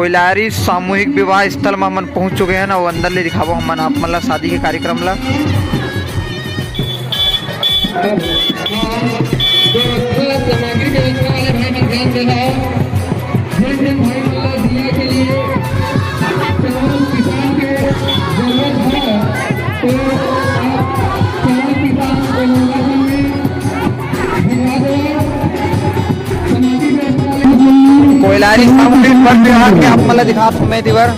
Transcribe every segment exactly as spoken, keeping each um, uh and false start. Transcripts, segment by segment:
कोइलारी सामूहिक विवाह स्थल म हमन पहुंच चुके हन, अउ अंदर ले दिखाबो हमन आप मन ला शादी के कार्यक्रम ला। व्यवस्था, सामग्री व्यवस्था वाले भाई मन ध्यान देना है। जिन जिन भाई मन ला दिया के लिए चावल पिसान के जरूरत है, तो आप चावल पिसान के लोगों में कोइलारी सामूहिक वन विहार के आप मन ला दिखात हूँ मैं दीवार।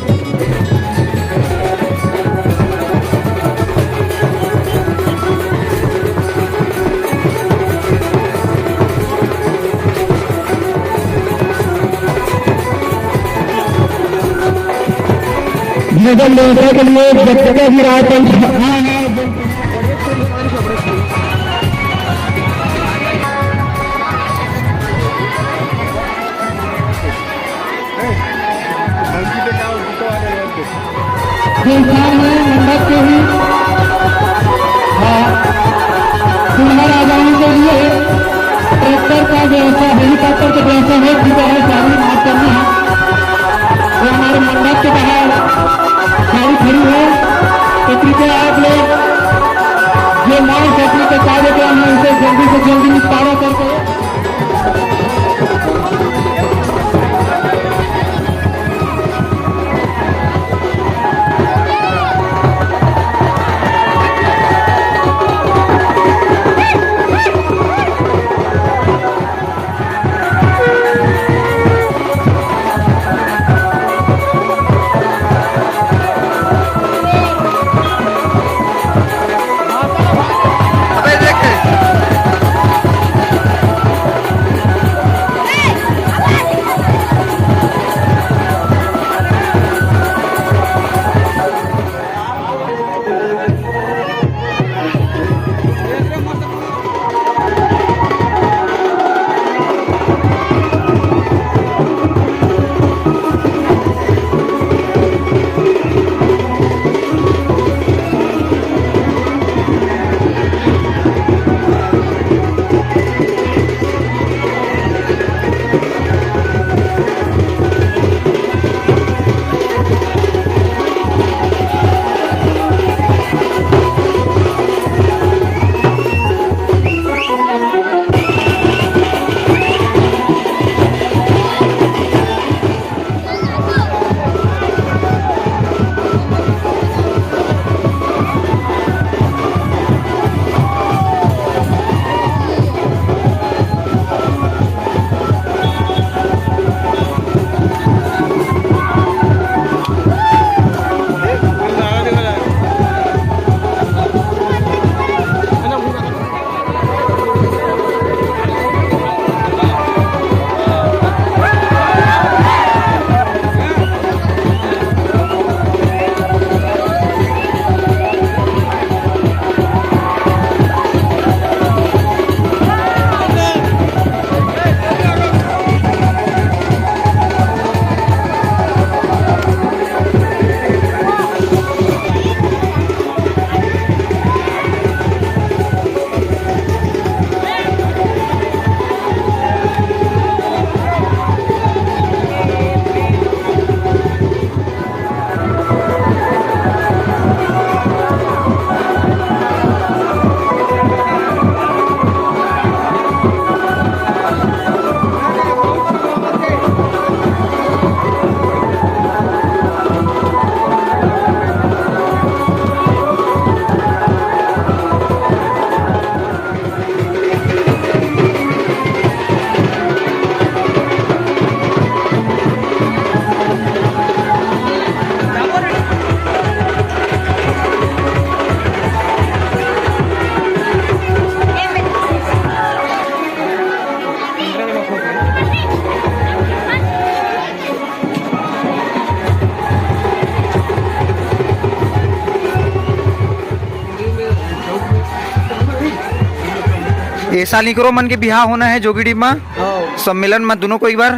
भोजन व्यवस्था के लिए व्यक्तिगत विराट संस्थान में मंडप के ही, हाँ, दूल्हा राजाओं के लिए ट्रैक्टर का व्यवस्था, हेलीकॉप्टर का व्यवस्था हो चुका है। सारी माफ करना है, तो हमारे मंडप के बाहर गाड़ी खड़ी है, तो कृपया आप लोग जो माल सफरी का कार्यक्रम है, उसे जल्दी से जल्दी निपटारा करके ए साल इकरो मन के बिहाव होना है जोगीडीह म, हाँ। सम्मेलन म दुनों को एक बार,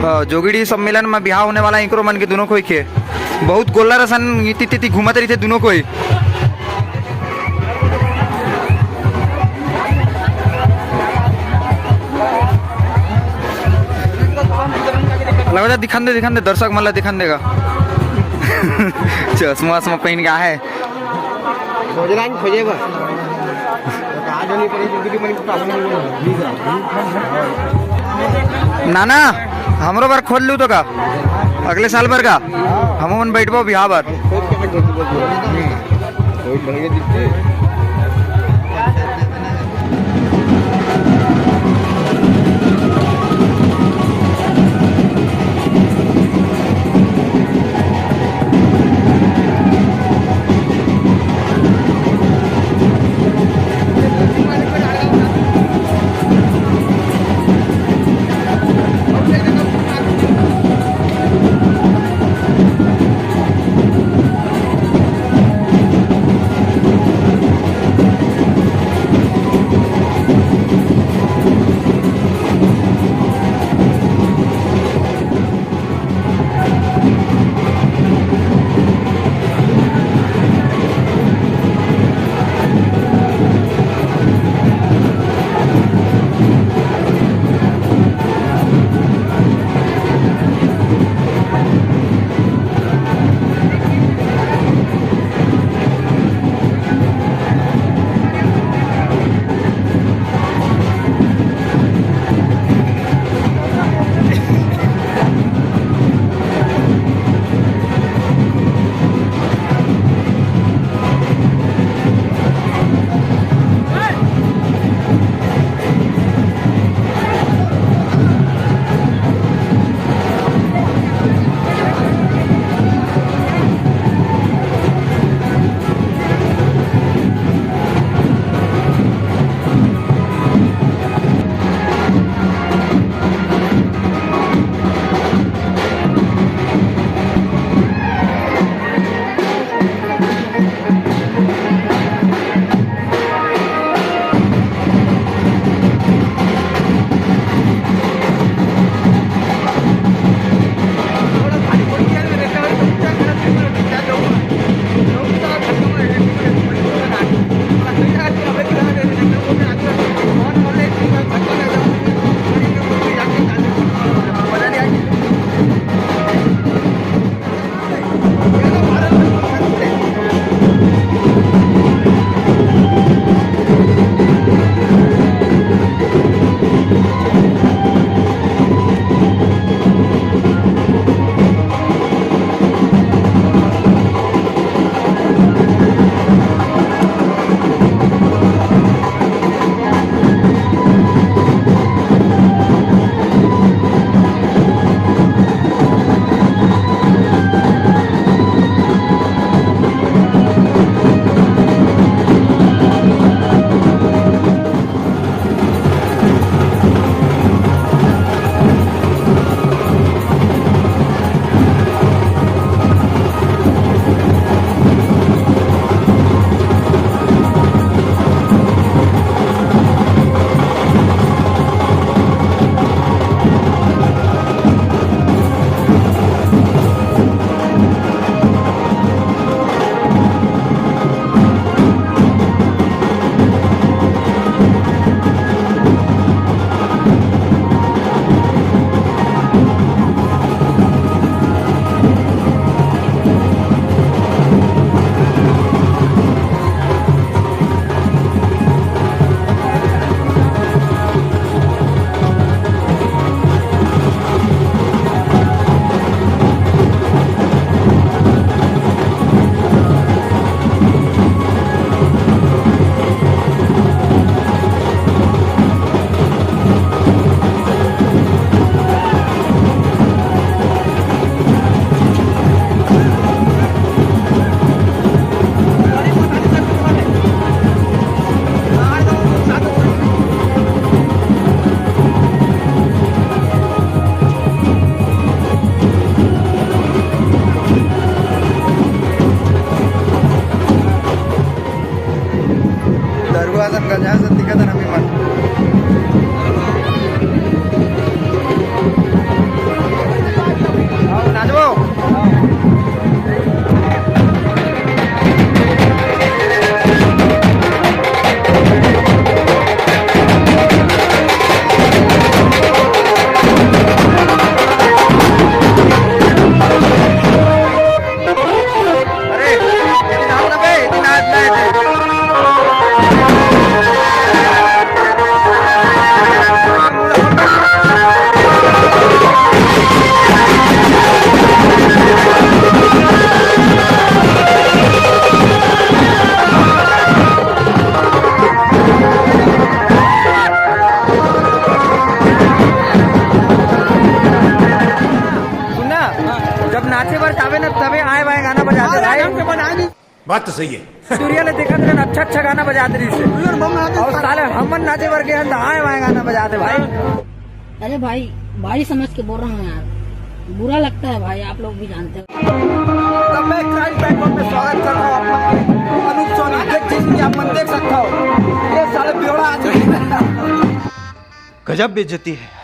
हाँ, जोगीडीह सम्मेलन म बिहाव होने वाला इकरो मन के दुनों कोई के। बहुत गोल्लर असन इति तिति घूमत रहिथे दुनों कोई। लगा जा, दिखन दे, दिखन दे, दर्शक मन ला दिखन देगा। चश्मा वश्मा पहन के आहे। खोजना है, खोजे बस। नाना, हमरो बर खोज लू तो का, अगले साल बर का, हमू मन बैठबो बिहाव बर। दरुआ असन गंजा असन दिखत हन अभी मन। नाचबो। नाचे बर जाबे ना, तभे आए बाए गाना बजाते भाई। बात तो सही है। सूर्या ले देखत रहन, अच्छा अच्छा गाना बजात रहिस हे। अउ साले हमन नाचे बर गे हन त आए बाए गाना बजाते भाई। अरे भाई, भाई समझ के बोल रहा हूँ यार, बुरा लगता है भाई, आप लोग भी जानते हो। तब मैं क्राइम पेट्रोल में स्वागत कर रहा हूँ अपना अनूप सोनी, जिस चीज की आप मन देख सकता हो। ये साले बेवड़ा आदमी। गजब बेइज्जती है।